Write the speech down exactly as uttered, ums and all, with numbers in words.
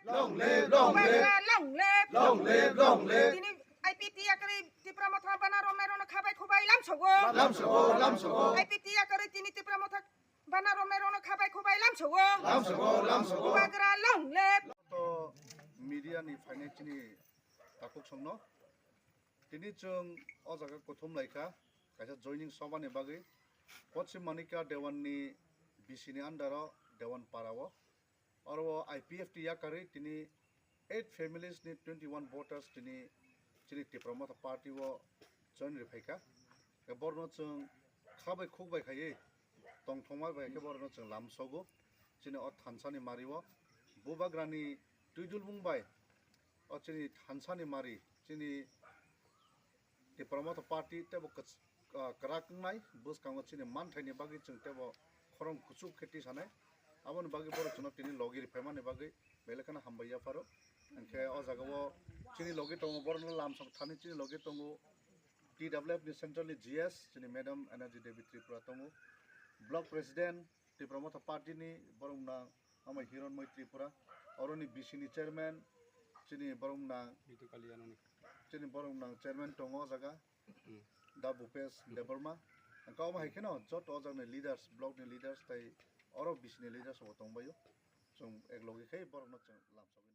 Long live, long live. Bubagra long live. Long live, long live. Tini I P T yakarwi Tipra Motha bana romnai rono khabai khubai lamsogo. Lamsogo, lamsogo. I P T yakarwi tini Tipra Motha bana romnai rono khabai khubai lamsogo. Lamsogo, lamsogo. Bubagra long live. To media ni phainai chini takhuk songno. Tini chwng o jaga kuthum laikha, kaisa joining sobha ni bagwi. Poschim Manikya Dewan ni B C ni under o Dewan para o. Oro o I P F T yakarwi tini eight families ni twenty one voters tini chini Tipra Motha party o join riphaikha. Borno chwng khabai khukbai khaiwi tongthokma bai khe borokno chwng lamsogo. Chini o thansa ni mari o Bubagra ni twidulbung bai o chini thansa ni mari chini Tipra Motha party tebo kwch-, ah, kwrak wngnai bwskango chini manthai ni bagwi chwng tebo khorang kuchuk khe tisanai. Aboni bagwi borok chwngno tini logi riphaimani bagwi belai kheno hambai yapharo. Hinkhe o jaga o chini logi tongo, borokno lamsok thani chini logi tongo. T W F ni central ni G S chini Madam Energy Devi Tripura tongo, Block President Tipra Motha Party ni borok nang ama Hironmoi Tripura, oroni B C ni Chairman chini borok nang, Bitu Kalyanani. Chini borok nang Chairman tongo o jaga, Hmm. Da Bhupesh Debbarma. Ang kau ma hai kheno joto o jaga ni leaders, block ni leaders tai oro B C ni leaders bo tongbaio. Chwng ek logi khai borokno chwng lamsogwi.